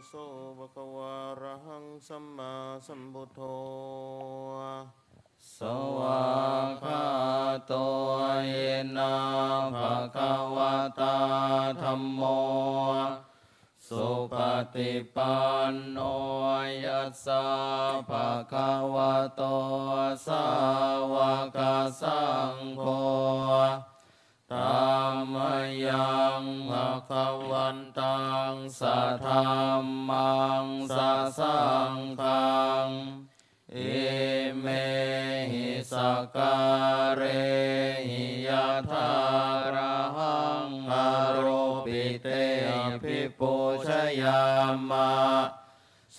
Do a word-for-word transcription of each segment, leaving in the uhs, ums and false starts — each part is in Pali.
So bhagavā arahaṃ sammāsambuddho. Svākkhāto yena bhagavatā dhammo, supaṭipanno yassa bhagavato sāvakasaṅgho, tammayaṃ bhagavantaṃ sadhammaṃ sasaṅghaṃ, imehi sakkārehi yathārahaṃ āropitehi abhipūjayāma.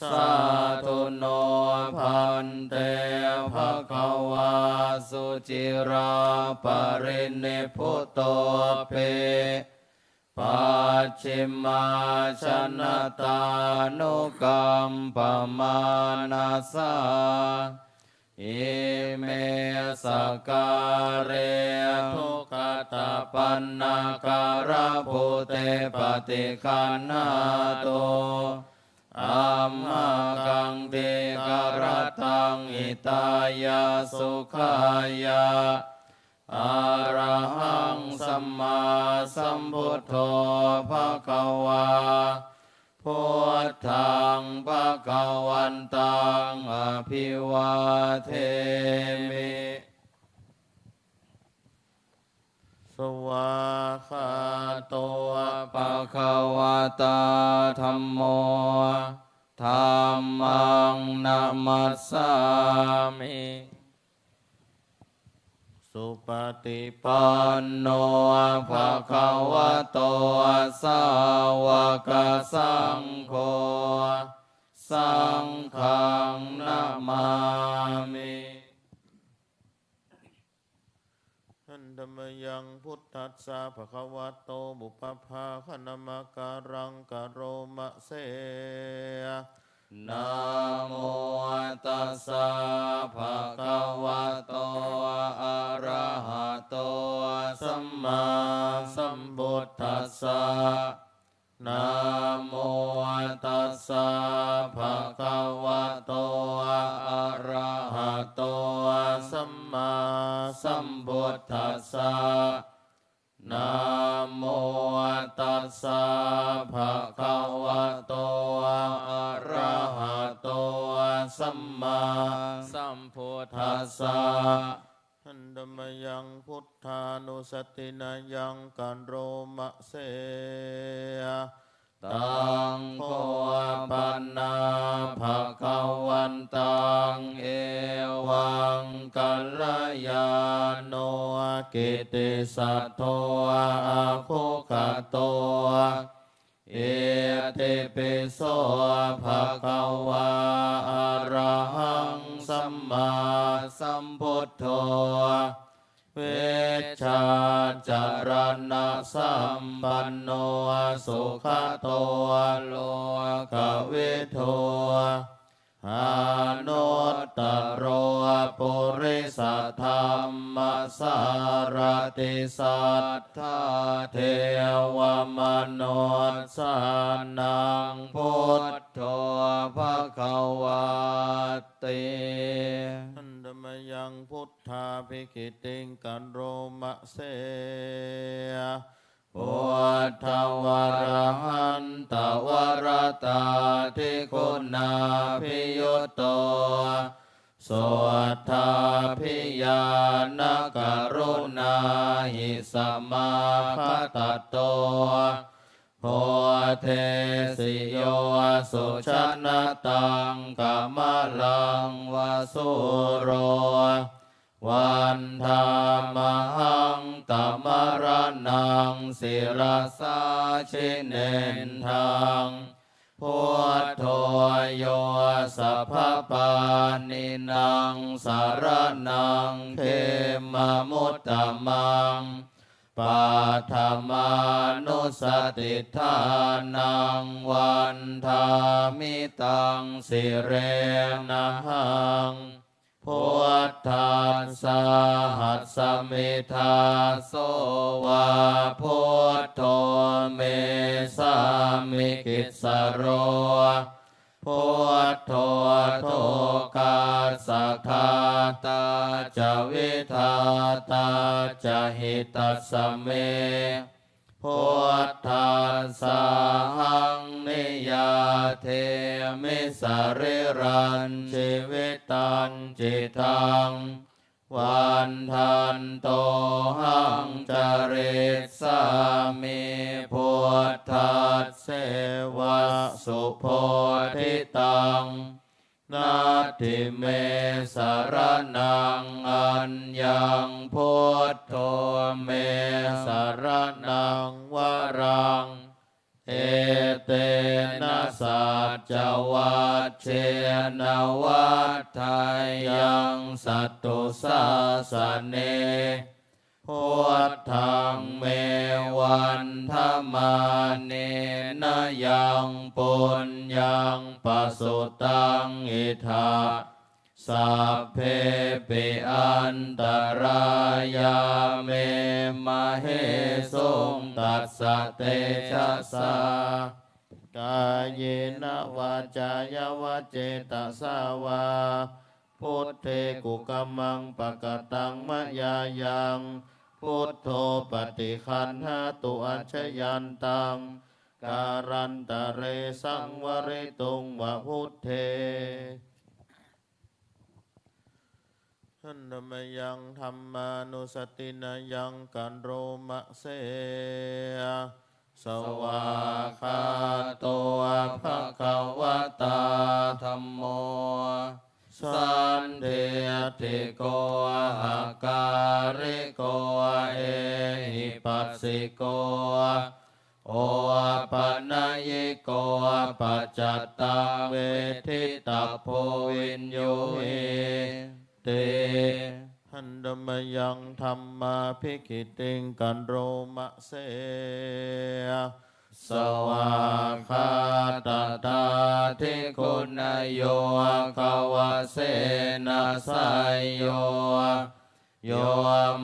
Sādhu no bhante bhagavā suciraparinibbutopi pacchimājanatānukampamānasā, ime sakkāre duggatapaṇṇākārabhūte paṭiggaṇhātu amhākaṃ dīgharattaṃ hitāya sukhāya. Arahaṃ sammāsambuddho bhagavā, buddhaṃ bhagavantaṃ abhivādemi. Svākkhāto bhagavatā dhammo, dhammaṃ namassāmi. Supaṭipanno bhagavato sāvakasaṅgho, saṅghaṃ namāmi. Handa mayaṃ buddhassa bhagavato pubbabhāganamakāraṃ karoma se. Namo tassa bhagavato arahato sammāsambuddhassa. Namo tassa bhagavato arahato sammāsambuddhassa. Namo tassa bhagavato arahato sammāsambuddhassa. Handa mayaṃ buddhānussatinayaṃ karoma se. Taṃ kho pana bhagavantaṃ evaṃ kalyāṇo kittisaddo abbhuggato. Itipi so bhagavā arahaṃ sammāsambuddho vijjācaraṇasampanno sugato lokavidū anuttaro purisadammasārathi satthā devamanussānaṃ buddho bhagavāti. Handa mayaṃ buddhābhigītiṃ karoma se. Buddhavarahaṃ ṭhatvarattādiguṇābhiyutto suddhābhiñāṇakaruṇāhi samāgatatto bodhesi yo sujanataṃ kamalaṃ va sūro vandāmahaṃ tamaraṇaṃ sirasā jinendaṃ. Buddho yo sabbapāṇīnaṃ saraṇaṃ khemamuttamaṃ paṭhamānussatiṭṭhānaṃ vandāmi taṃ sirenahaṃ. Buddhassāhasmi dāso va buddho me sāmikissaro. Buddho dukkassa ghātā ca vidhātā ca hitassa me. Buddhassāhaṃ niyyādemi sarīrañcidaṃ. Vandantohaṃ carissāmi buddhasseva subodhitaṃ. Natthi me saraṇaṃ aññaṃ, buddho me saraṇaṃ varaṃ. Etena saccavajjena vaḍḍheyyaṃ satthu sāsane. Buddhaṃ me vandamānena yaṃ puññaṃ pasutaṃ idha, sabbepi antarāyā me māhesuṃ tassa tejasā. Kāyena vācāya va cetasā vā, buddhe kukammaṃ pakataṃ mayā yaṃ, buddho paṭiggaṇhatu accayantaṃ, kālantare saṃvarituṃ va buddhe. Handa mayaṃ dhammānussatinayaṃ karoma se. Svākkhāto bhagavatā dhammo, sandiṭṭhiko akāliko ehipassiko, opanayiko paccattaṃ veditabbo viññūhīti. Handa mayaṃ dhammābhigītiṃ karoma se. Svākkhātatādiguṇayogavasena seyyo, yo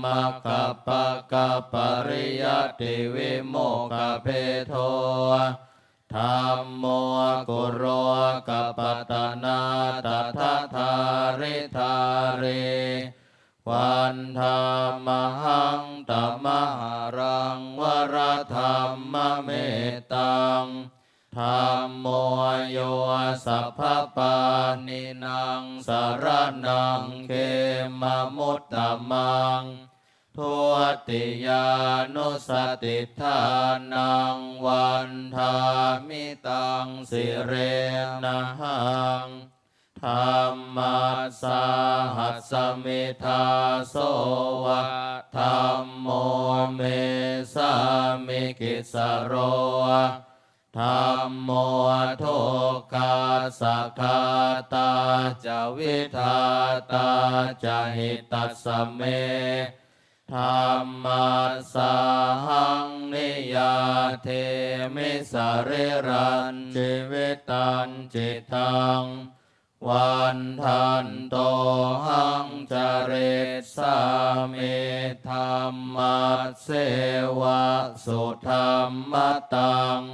maggapākapariyattivimokkhabhedo, dhammo kulokapatanā tadadhāridhārī, vandāmahaṃ tamaharaṃ varadhammamettaṃ. Dhammo yo sabbapāṇīnaṃ saraṇaṃ khemamuttamaṃ, dutiyānussatiṭṭhānaṃ vandāmi taṃ sirenahaṃ. Dhammassāhasmi dāso va dhammo me sāmikissaro. Dhammo dukkhassa ghātā ca vidhātā ca hitassa me. Dhammassāhaṃ niyyādemi sarīrañjīvitañcidaṃ. Vandantohaṃ carissāmi dhammasseva sudhammataṃ.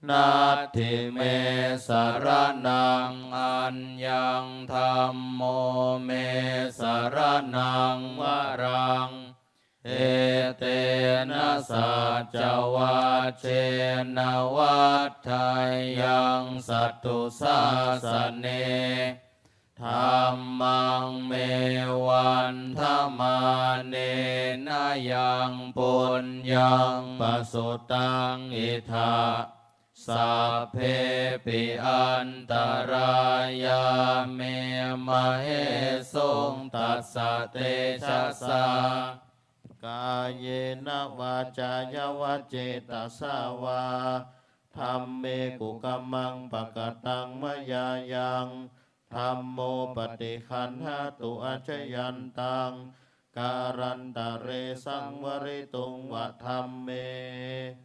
Natthi me saraṇaṃ aññaṃ, dhammo me saraṇaṃ varaṃ. Etena saccavajjena vaḍḍheyyaṃ satthu sāsane. Dhammaṃ me vandamānena yaṃ puññaṃ pasutaṃ idha, sabbepi antarāyā me māhesuṃ tassa tejasā. Kāyena vācāya va cetasā vā, dhamme kukammaṃ pakataṃ mayā yaṃ, dhammo paṭiggaṇhatu accayantaṃ, kālantare saṃvarituṃ va dhamme.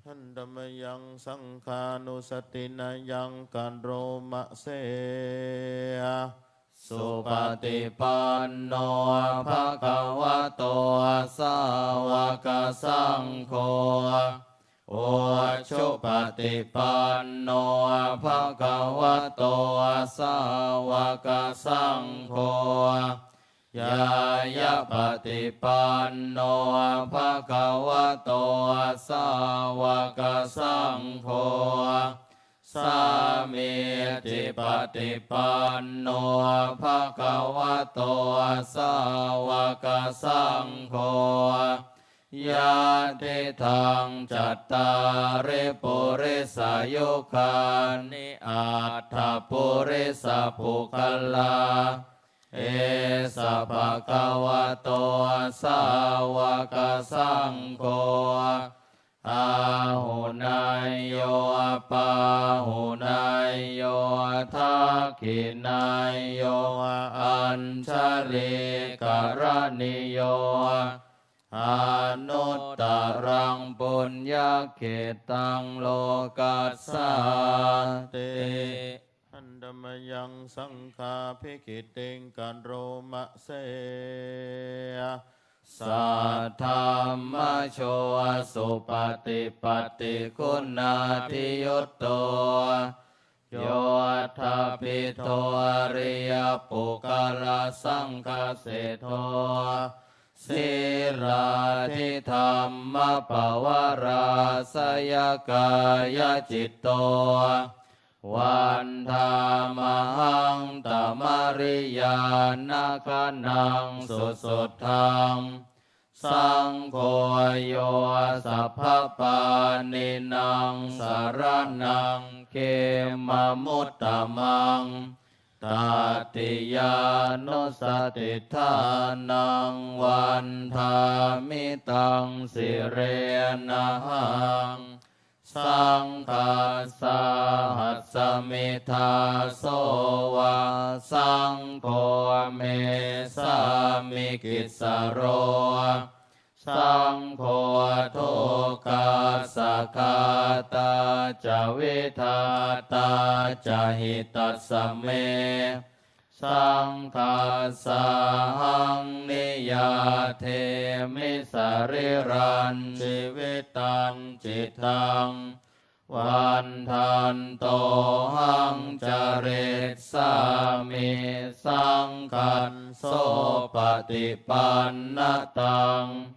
Handa mayaṃ saṅghānussatinayaṃ karoma se. Supaṭipanno bhagavato sāvakasaṅgho, ujupaṭipanno bhagavato sāvakasaṅgho, ñāyapaṭipanno bhagavato sāvakasaṅgho, sāmīcipaṭipanno bhagavato sāvakasaṅgho, yadidaṃ cattāri purisayugāni aṭṭha purisapuggalā, esa bhagavato sāvakasaṅgho, āhuneyyo pāhuneyyo dakkhiṇeyyo añjalikaraṇīyo, anuttaraṃ puññakkhettaṃ lokassāti. Handa mayaṃ saṅghābhigītiṃ karoma se. Saddhammajo supaṭipattiguṇādiyutto, yoṭṭhabbidho ariyapuggalasaṅghaseṭṭho, sīlādidhammapavarāsayakāyacitto, vandāmahaṃ tamariyāna gaṇaṃ susuddhaṃ. Saṅgho yo sabbapāṇīnaṃ saraṇaṃ khemamuttamaṃ, tatiyānussatiṭṭhānaṃ vandāmi taṃ sirenahaṃ. Saṅghassāhasmi dāso va, saṅgho me sāmikissaro, saṅgho dukkhassa ghātā ca vidhātā ca hitassa me. Saṅghassāhaṃ niyyādemi sarīrañjīvitañcidaṃ, vandantohaṃ carissāmi saṅghassopaṭipannataṃ.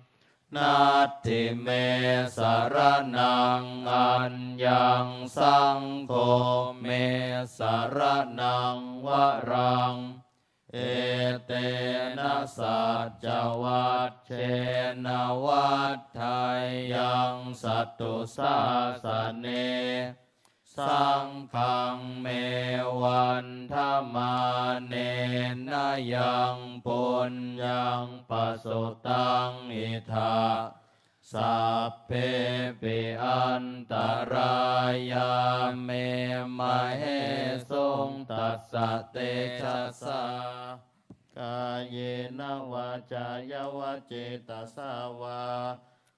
Natthi me saraṇaṃ aññaṃ, saṅgho me saraṇaṃ varaṃ. Etena saccavajjena vaḍḍheyyaṃ satthussāsane. Saṅghaṃ me vandamānena yaṃ puññaṃ pasutaṃ idha, sabbepi antarāyā me māhesuṃ tassa tejasā. Kāyena vācāya va cetasā vā,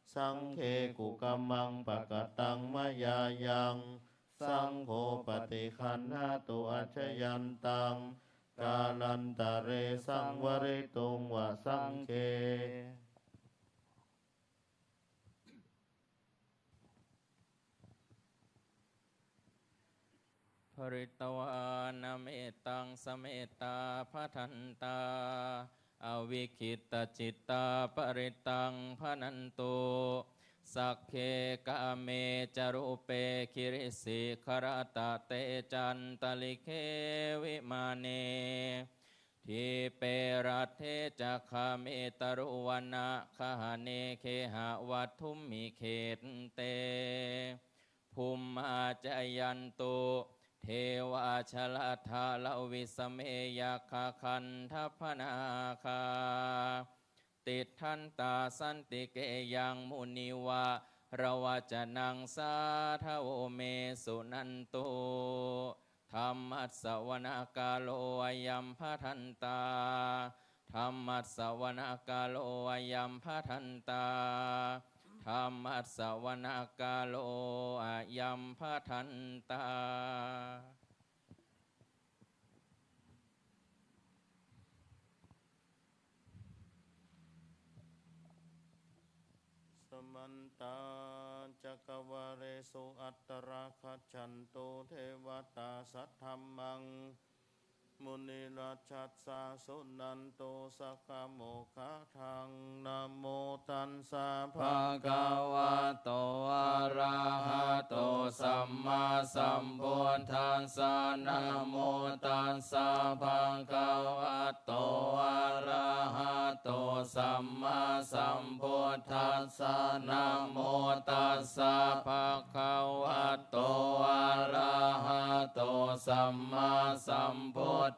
saṅghe kukammaṃ pakataṃ mayā yaṃ, saṅgho paṭiggaṇhatu accayantaṃ, kālantare saṃvarituṃ va saṅghe. Pharitvāna mettaṃ samettā bhadantā, avikkhittacittā parittaṃ bhaṇantu. Sagge kāme ca rūpe girisikharataṭe cantalikkhe vimāne, dīpe raṭṭhe ca gāme taruvanagahane gehavatthumhi khette, bhummā cāyantu devā jalathalavisame yakkhagandhabbanāgā, tiṭṭhantā santike yaṃ munivaravacanaṃ sādhavo me suṇantu. Dhammassavanakālo ayam bhadantā. Dhammassavanakālo ayam bhadantā. Dhammassavanakālo ayam bhadantā. Samantā cakkavāḷesu atrāgacchantu devatā, saddhammaṃ munirājassa suṇantu saggamokkhadaṃ. Namo tassa bhagavato arahato sammāsambuddhassa. Namo tassa bhagavato arahato sammāsambuddhassa. Namo tassa bhagavato arahato sammāsambuddhassa.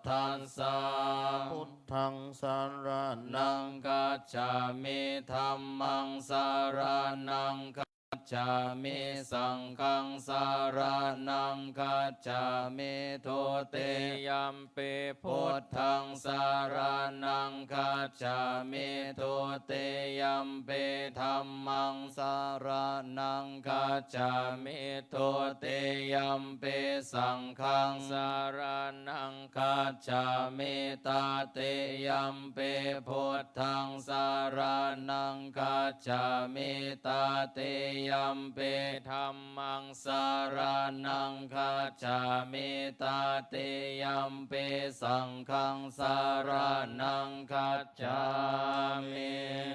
Buddhaṃ saraṇaṃ gacchāmi. Dhammaṃ saraṇaṃ gacchāmi. Saṅghaṃ saraṇaṃ gacchāmi. Dutiyampi buddhaṃ saraṇaṃ gacchāmi. Dutiyampi dhammaṃ saraṇaṃ gacchāmi. Dutiyampi saṅghaṃ saraṇaṃ gacchāmi. Tatiyampi buddhaṃ saraṇaṃ gacchāmi. Tatiyampi dhammaṃ saraṇaṃ gacchāmi. Tatiyampi saṅghaṃ saraṇaṃ gacchāmi.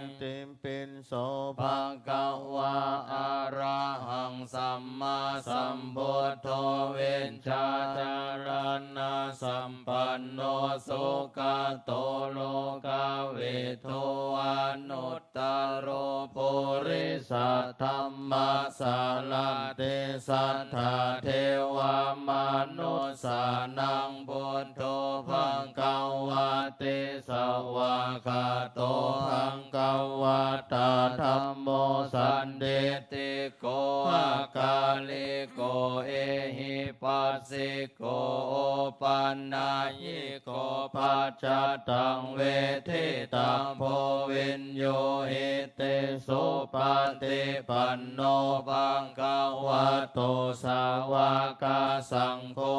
Itipi so bhagavā arahaṃ sammāsambuddho vijjācaraṇasampanno sugato lokavidū anuttaro purisadammasārathi satthā devamanussānaṃ buddho bhagavāti. Svākkhāto bhagavatā dhammo sandiṭṭhiko akāliko ehipassiko opanayiko paccattaṃ veditabbo viññūhīti. Supaṭipanno bhagavato sāvakasaṅgho,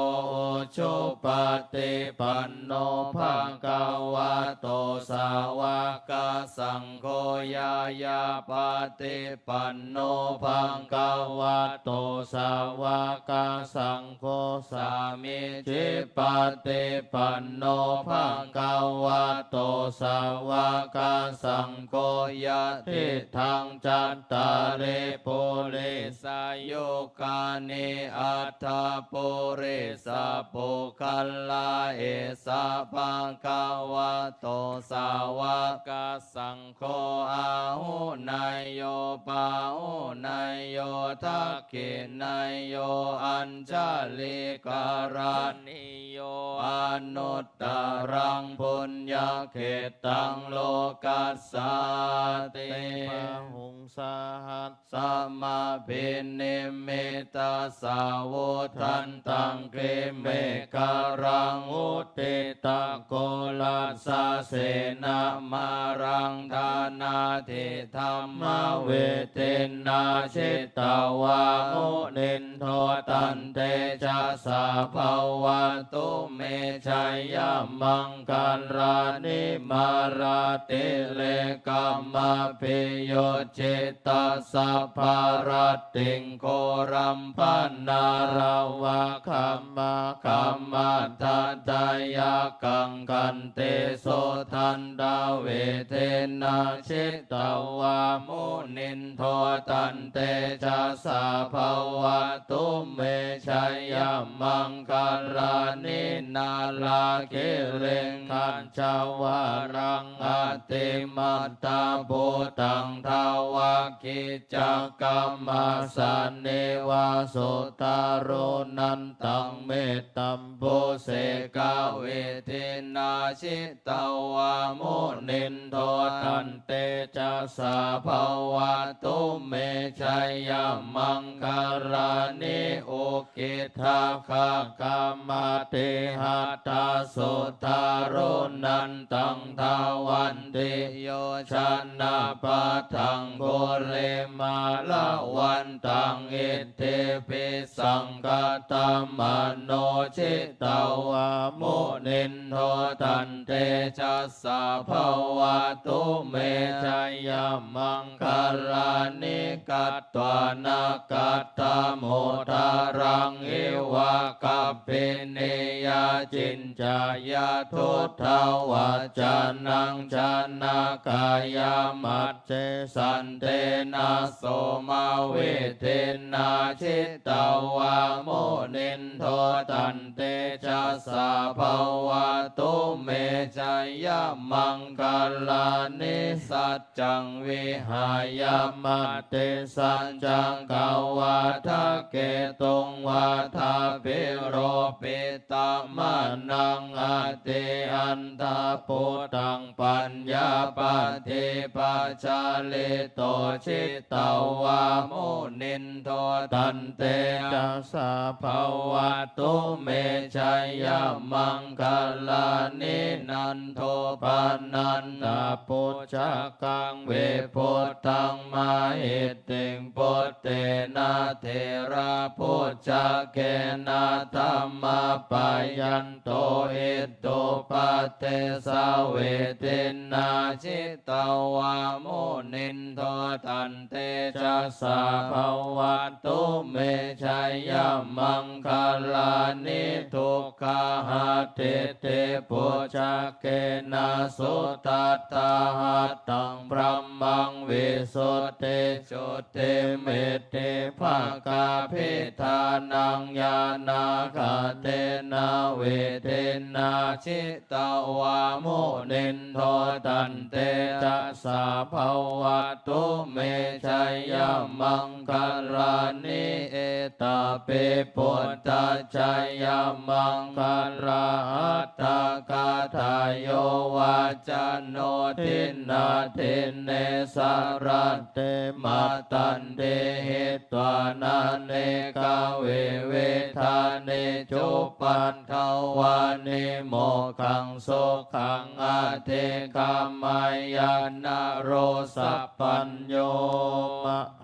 ujupaṭipanno bhagavato sāvakasaṅgho, ñāyapaṭipanno bhagavato sāvakasaṅgho, sāmīcipaṭipanno bhagavato sāvakasaṅgho, yadidaṃ cattāri purisayugāni aṭṭha purisapuggalā, esa bhagavato sāvakasaṅgho, āhuneyyo pāhuneyyo dakkhiṇeyyo añjalikaraṇīyo, anuttaraṃ puññakkhettaṃ lokassāti. Bāhuṃ sahassamabhinimmitasāvudhantaṃ, girimekhalaṃ uditaghorasasenamāraṃ, dānādidhammavidhinā jitavā munindo, taṃ tejasā bhavatu me jayamaṅgalāni. Mārātirekamabhiyujjhitasabbarattiṃ, ghorampanāḷavakamakkhamathaddhayakkhaṃ, khantīsudantavidhinā jitavā munindo, taṃ tejasā bhavatu me jayamaṅgalāni. Nāḷāgiriṃ gajavaraṃ atimattabhūtaṃ, dāvaggicakkamasanīva sudāruṇantaṃ, mettambusekavidhinā jitavā munindo, taṃ tejasā bhavatu me jayamaṅgalāni. Ukkhittakhaggamatihatthasudāruṇan taṃ, dhāvantiyojanapathaṅgulimālavantaṃ, iddhībhisaṅkhatamano jitavā munindo, taṃ tejasā bhavatu me jayamaṅgalāni. Katvāna kaṭṭhamudaraṃ iva gabbhinīyā, ciñcāya duṭṭhavacanaṃ janakāyamajjhe, santena somavidhinā jitavā munindo, tantejasā bhavatu me jayamaṅgalāni. Saccaṃ vihāya matisaccakavādaketuṃ, vādābhiropitamanaṃ atiandhabhūtaṃ, paññāpadīpajalito jitavā munindo, tantejasā bhavatu me jayamaṅgalāni. Nandopanandabhujagaṃ vibudhaṃ mahiddhiṃ, puttena therabhujagena damāpayanto, iddhūpadesavidhinā jitavā munindo, tantejasā bhavatu me jayamaṅgalāni. Duggāhadiṭṭhibhujagena sudaṭṭhahatthaṃ, brahmaṃ visuddhiju- -ddhijutimiddhibakābhidhānaṃ, ñāṇāgadena vidhinā jitavā munindo, tantejasā bhavatu me jayamaṅgalāni. Etāpi buddhajayamaṅgalaaṭṭhagāthā, yo vācano dinadine sarate matandī, hitvānanekavividhāni cupaddavāni, mokkhaṃ sukhaṃ adhigameyya naro sapañño.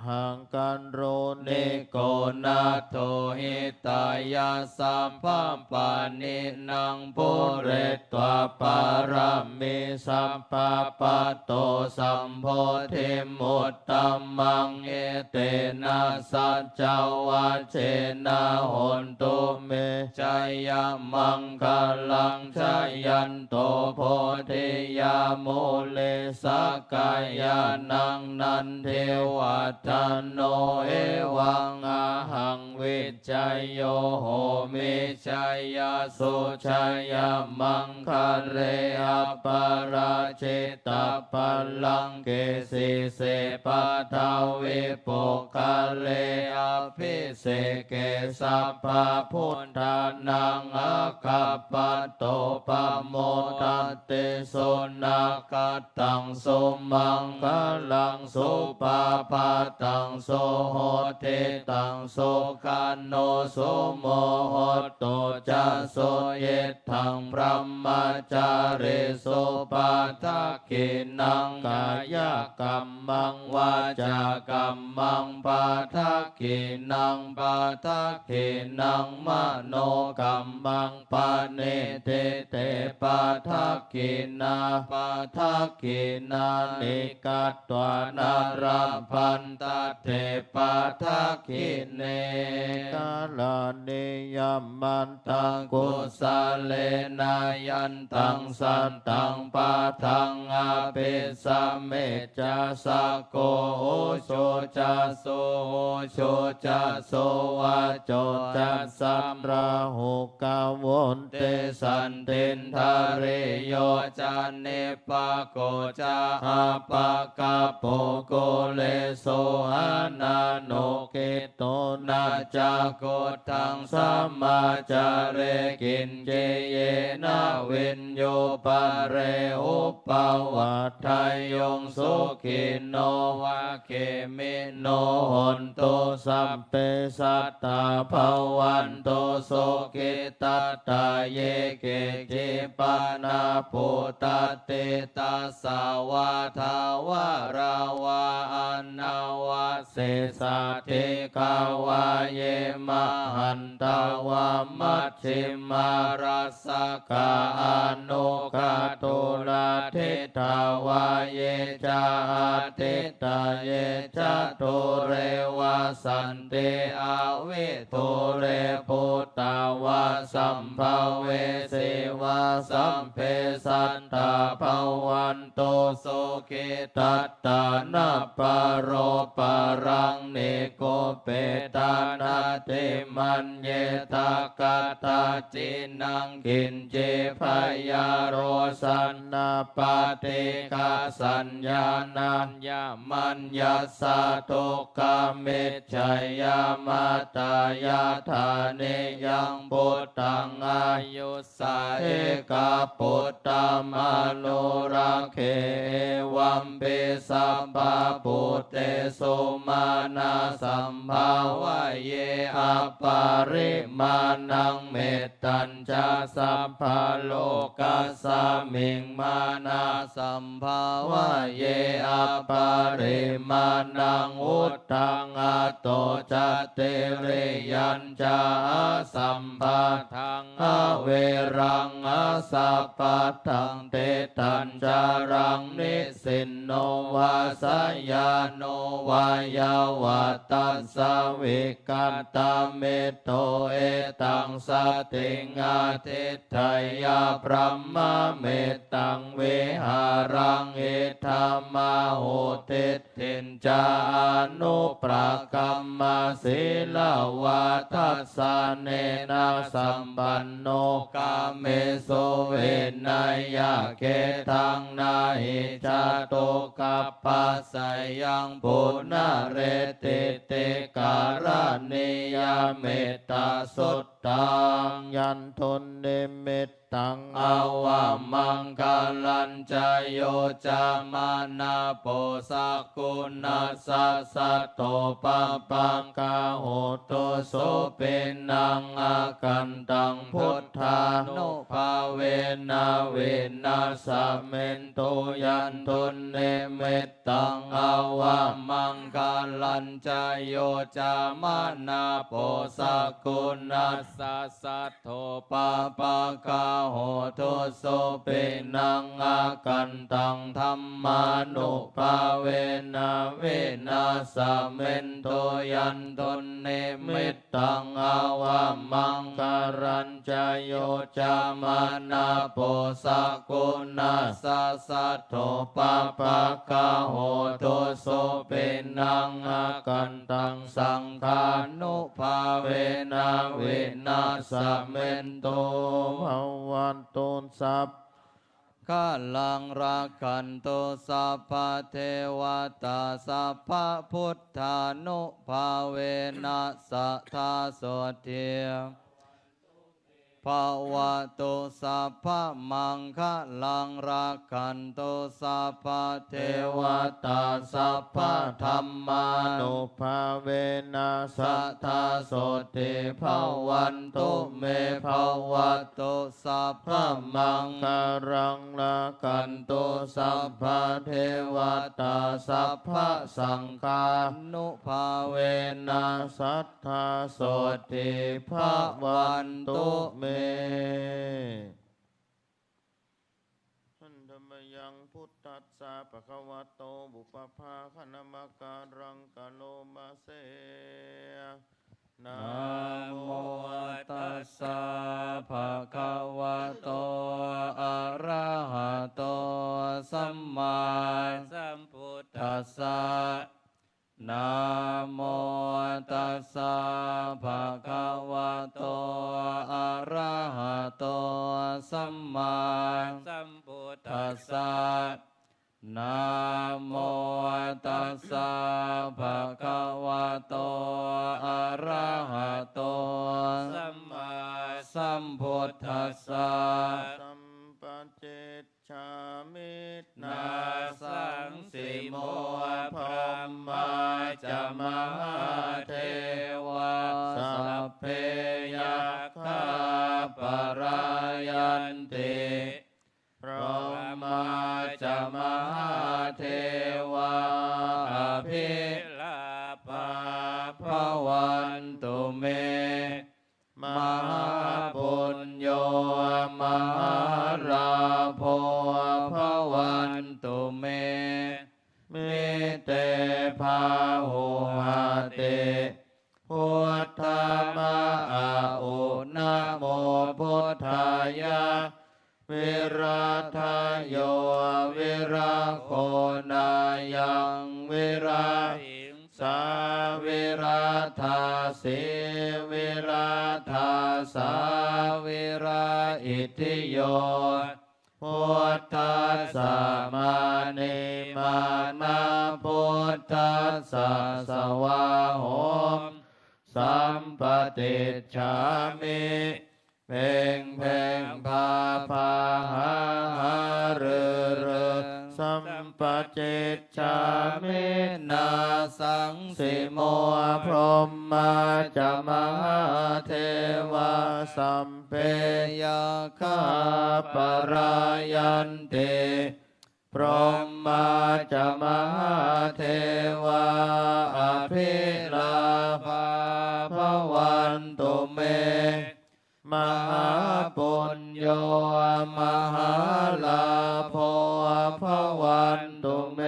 Mahākāruṇiko nātho, hitāya sabbapāṇinaṃ, pūretvā pāramī sabbā, patto sambodhimuttamaṃ, etena saccavajjena, hotu me jayamaṅgalaṃ. Jayanto bodhiyā mūle, sakyānaṃ nandivaḍḍhano, evaṃ ahaṃ vijayo homi, jayassu jayamaṅgale, aparājitapallaṅke, sīse paṭhavipokkhare, abhiseke sabbabuddhānaṃ, aggappatto pamodati. Sunakkhattaṃ sumaṅgalaṃ, supabhātaṃ suhuṭṭhitaṃ, sukhaṇo sumuhutto ca, suyiṭṭhaṃ brahmacārisu, padakkhiṇaṃ kāyakammaṃ, vācākammaṃ padakkhiṇaṃ, padakkhiṇaṃ manokammaṃ, paṇidhī te padakkhiṇā, padakkhiṇāni katvāna, labhantatthe padakkhiṇe. Karaṇīyamattakhusalena, yantaṃ santaṃ padaṃ abhisamecca, sakko ujū ca suhujū ca, suvaco cassa pahū kavunti. Santindriyo ca nipako ca, appagabbho kulesu ananugiddho, na ca khuddaṃ samācare kiñci, yena viññū pare upavadeyyuṃ. Sukhino vā khemino hontu, sabbe sattā bhavantu sukhitattā. Ye keci pāṇabhūtatthi, tasā vā thāvarā vā anavasesā, dīghā vā ye mahantā vā, majjhimā rassakā aṇukathūlā, diṭṭhā vā ye ca ātiṭṭhaye ca dūre vasanti avidūre, bhūtā vā sambhavesī vā, sabbe sattā bhavantu sukhitattā. Na paro paraṃ nikubbetha, nātimaññetha katthaci naṃ kiñci, byārosanā paṭighasaññā, nāññamaññassa dukkhamiccheyya. Mātā yathā niyaṃ puttaṃ āyusā ekaputtamanurakkhe, evampi sabbabhūtesu mānasambhāvaye aparimāṇaṃ. Mettañca sabbalokasmiṃ mānasambhāvaye aparimāṇaṃ, uddhaṃ adho ca tiriyañca asambādhaṃ averaṃ asapattaṃ. Tiṭṭhañcaraṃ nisinno vā sayāno vā yāvatassa vigatamiddho, etaṃ satiṃ adhiṭṭheyya, brahmametaṃ vihāraṃ idhamāhu. Diṭṭhiñca anupagamma sīlavā dassanena sampanno, kāmesu vineyya gedhaṃ, na hi jātu gabbhaseyyaṃ punaretīti. Karaṇīyam ettasuttaṃ. Yandunnimittaṃ avamaṅgalañca yo cāmanāpo sakuṇassa saddo, pāpaggaho dussupinaṃ akantaṃ, buddhānubhāvena vināsamentu. Yandunnimit taṃ avamaṅgalañca yo cāmanāpo sakuṇassa saddo, pāpaggaho dussupinaṃ akantaṃ, dhammānubhāvena vināsamentu. Yandunnimit taṃ avamaṅgalañca yo cāmanāpo sakuṇassa saddo, pāpaggaho dussupinaṃ akantaṃ, saṅghānubhāvena vināsamentu. Bhavatu sab galaṃ rakkhantu sabbadevatā, sabbabuddhānubhāvena sadā sotthī bhavatu. Sabbamaṅgalaṃ rakkhantu sabbadevatā, sabbadhammānubhāvena sadā sotthī bhavantu me. Bhavatu sabbamaṅgalaṃ rakkhantu sabbadevatā, sabbasaṅghānubhāvena sadā sotthī bhavantu me. Handa mayaṃ buddhassa bhagavato pubbabhāganamakāraṃ karoma se. Namo tassa bhagavato arahato sammāsambuddhassa. Namo tassa bhagavato arahato sammāsambuddhassa. Namo tassa bhagavato arahato sammāsambuddhassa. Sampacicchāmi nāsaṃsimo. Brahmā ca mahādevā sabbe yakkhā palāyanti. Brahmā ca mahādevā abhilāpā bhavantu me. Mahāpuñño mahālābho bhavantu buddhāya. Viradayo viragonāyaṃ virahiṃsā viradāsī viradāsā viraitthiyo buddhassa mānīmāma buddhassa svāhom sampaṭicchāmi. เพ็ง เพ็ง พา พา หา หา ฤา ฤา สัมปะจิจฉามิ นาสังสิโม พรหมาจะมหาเทวา สัพเพ ยักขา ปะลายันติ พรหมาจะมหาเทวา อภิลาภา ภะวันตุ เม มหาปุญโญ มหาลาโภ ภะวันตุ เม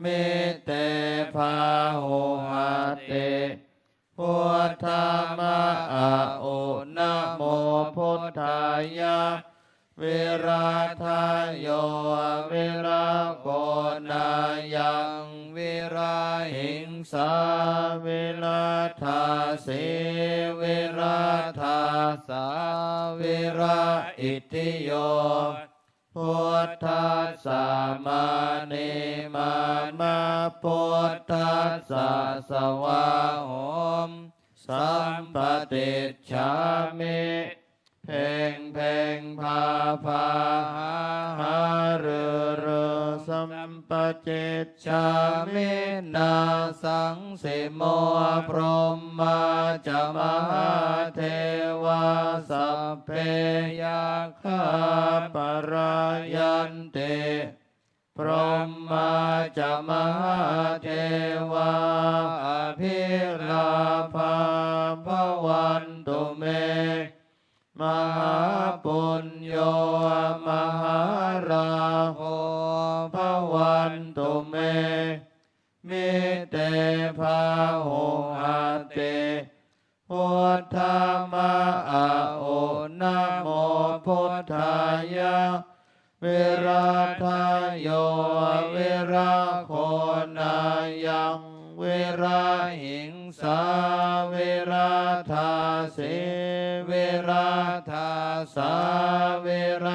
มิเต พาหุหัตติ พุทธะมะอะอุ นะโมพุทธายะ วิรัตโย วิรโกนายัง วิรหิงสา วิรัตถาสี วิรัตถาสา วิรอิทธิโย พุทธัสสะมานีมามะ พุทธัสสะสวาโหม สัมปติจฉามิ เพ็งเพ็งพาพาหาหาฤาฤาสัมปจิจฉามิ นาสังสิโม พรหมาจะมหาเทวา สัพเพยักขาปะลายันติ พรหมาจะมหาเทวา อภิลาภาภะวันตุเม มหาปุญโญ มหาลาโภภะวันตุเม มิเต พาหุหัตติ พุทธะมะอะอุ นะโมพุทธายะ วิรัตโย วิรโกนายัง วิรหิงสา วิรัตถาสี วิรัตถาสา วิร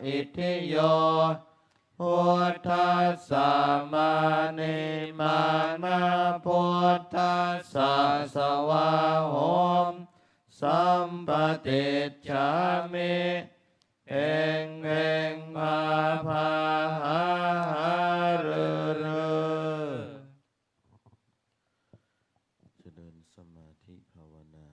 อิทธิโย พุทธัสสะมานีมามะ พุทธัสสะสวาโหม สัมปติจฉามิ เพ็งเพ็งพาพาหาหาฤาฤา เจริญสมาธิภาวนา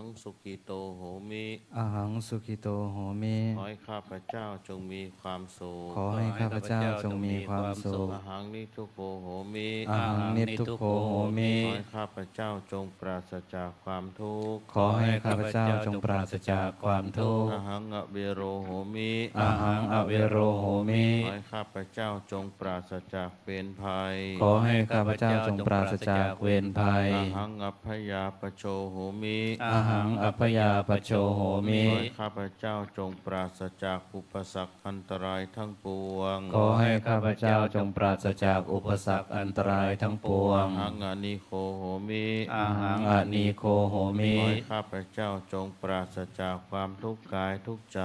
Ahaṃ sukhito homi. Ahaṃ sukhito homi. ขอให้ข้าพเจ้าจงมีความสุข ขอให้ข้าพเจ้าจงมีความสุข Ahaṃ niddukkho homi. Ahaṃ niddukkho homi. ขอให้ข้าพเจ้าจงปราศจากความทุกข์ ขอให้ข้าพเจ้าจงปราศจากความทุกข์ Ahaṃ avero homi. Ahaṃ avero homi. ขอให้ข้าพเจ้าจงปราศจากเวรภัย ขอให้ข้าพเจ้าจงปราศจากเวรภัย Ahaṃ abyāpajjho homi. Ahaṃ abyāpajjho homi. ขอให้ข้าพเจ้าจงปราศจากอุปสรรคอันตรายทั้งปวง ขอให้ข้าพเจ้าจงปราศจากอุปสรรคอันตรายทั้งปวง Ahaṃ anīgho homi. Ahaṃ anīgho homi. ขอให้ข้าพเจ้าจงปราศจากความทุกข์กายทุกข์ใจ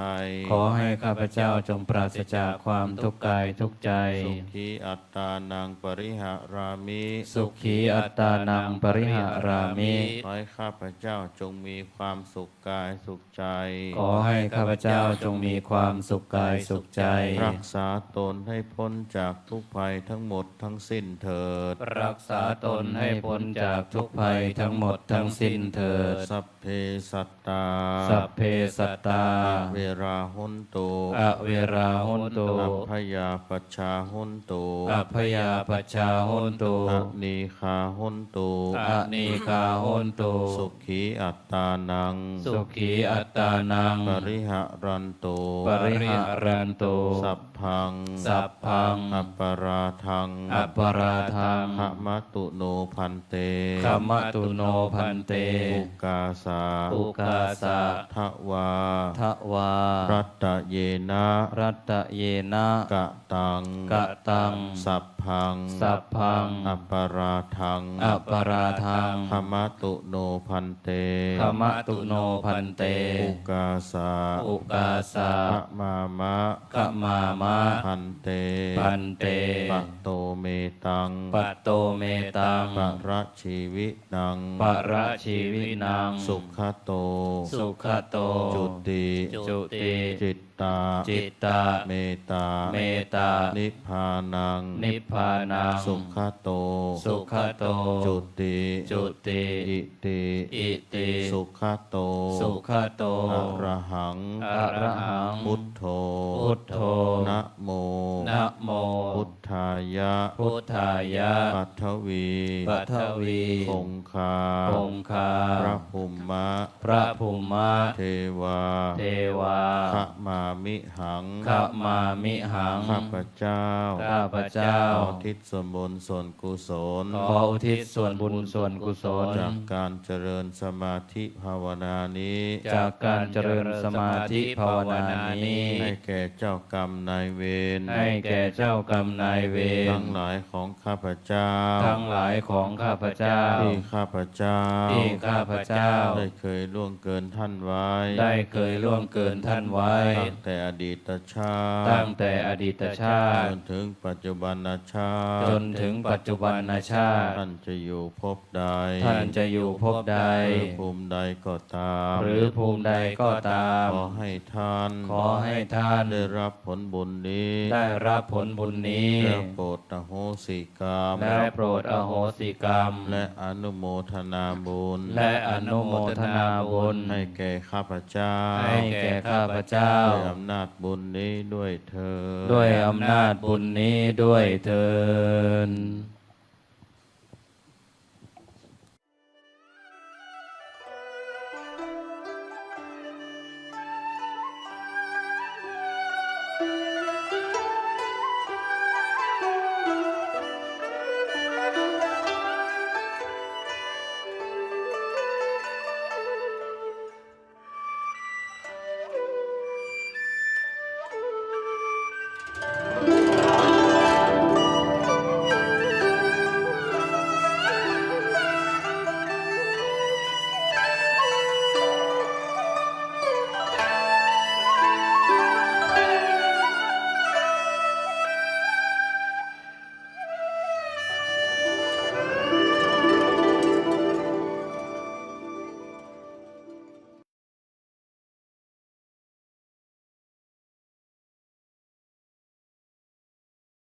ขอให้ข้าพเจ้าจงปราศจากความทุกข์กายทุกข์ใจ Sukhī attānaṃ pariharāmi. Sukhī attānaṃ pariharāmi. ขอให้ข้าพเจ้าจงมีความสุขกายสุขใจ ขอให้ข้าพเจ้าจงมีความสุขกายสุขใจ รักษาตนให้พ้นจากทุกข์ภัยทั้งหมดทั้งสิ้นเถิด รักษาตนให้พ้นจากทุกข์ภัยทั้งหมดทั้งสิ้นเถิด Sabbe sattā. Sabbe sattā. Averā hontu. Averā hontu. Abyāpajjhā hontu. Abyāpajjhā hontu. Anīghā hontu. Anīghā hontu. Sukhī attānaṃ. Sukhī attānaṃ. Pariharantu. Pariharantu. Sabbaṃ. Sabbaṃ. Aparādhaṃ. Aparādhaṃ. Khamatu no bhante. Khamatu no bhante. Ukāsa. Ukāsa. Dvā. Dvā. Rattayena. Rattayena. Kataṃ. Kataṃ. Sabbaṃ. Sabbaṃ. Aparādhaṃ. Aparādhaṃ. Khamatu no bhante. Khamatu no bhante. Ukāsa. Ukāsa. Khamāma. Khamāma. Bhante. Bhante. Patto me taṃ. Patto me taṃ. Parajīvinaṃ. Parajīvinaṃ. Sugato. Sugato. Juti. Juti. Citta. Citta. Metā. Metā. Nibbānaṃ. Nibbānaṃ. Sugato. Sugato. Juti. Juti. Iti. Iti. Sugato. Sugato. Arahaṃ. Arahaṃ. Buddho. Buddho. Namo. Namo. Buddhāya. Buddhāya. Paṭhavī. Paṭhavī. Koṅ- kā. Koṅkā. Brahmā. Brahmā. Devā. Devā. Khamāmihaṃ. Khamāmihaṃ. ข้าพเจ้า ข้าพเจ้า ขออุทิศส่วนบุญส่วนกุศล ขออุทิศส่วนบุญส่วนกุศล จากการเจริญสมาธิภาวนานี้ จากการเจริญสมาธิภาวนานี้ ให้แก่เจ้ากรรมนายเวร ให้แก่เจ้ากรรมนายเวร ทั้งหลายของข้าพเจ้า ทั้งหลายของข้าพเจ้า ที่ข้าพเจ้า ที่ข้าพเจ้า ได้เคยล่วงเกินท่านไว้ ได้เคยล่วงเกินท่านไว้ ตั้งแต่อดีตชาติ ตั้งแต่อดีตชาติ จนถึงปัจจุบันชาติ จนถึงปัจจุบันชาติ ท่านจะอยู่ภพใด ท่านจะอยู่ภพใด หรือภูมิใดก็ตาม หรือภูมิใดก็ตาม ขอให้ท่าน ขอให้ท่าน ได้รับผลบุญนี้ ได้รับผลบุญนี้ แล้วโปรดอโหสิกรรม แล้วโปรดอโหสิกรรม และอนุโมทนาบุญ และอนุโมทนาบุญ ให้แก่ข้าพเจ้า ให้แก่ข้าพเจ้า ด้วยอำนาจบุญนี้ด้วยเทอญ ด้วยอำนาจบุญนี้ด้วยเทอญ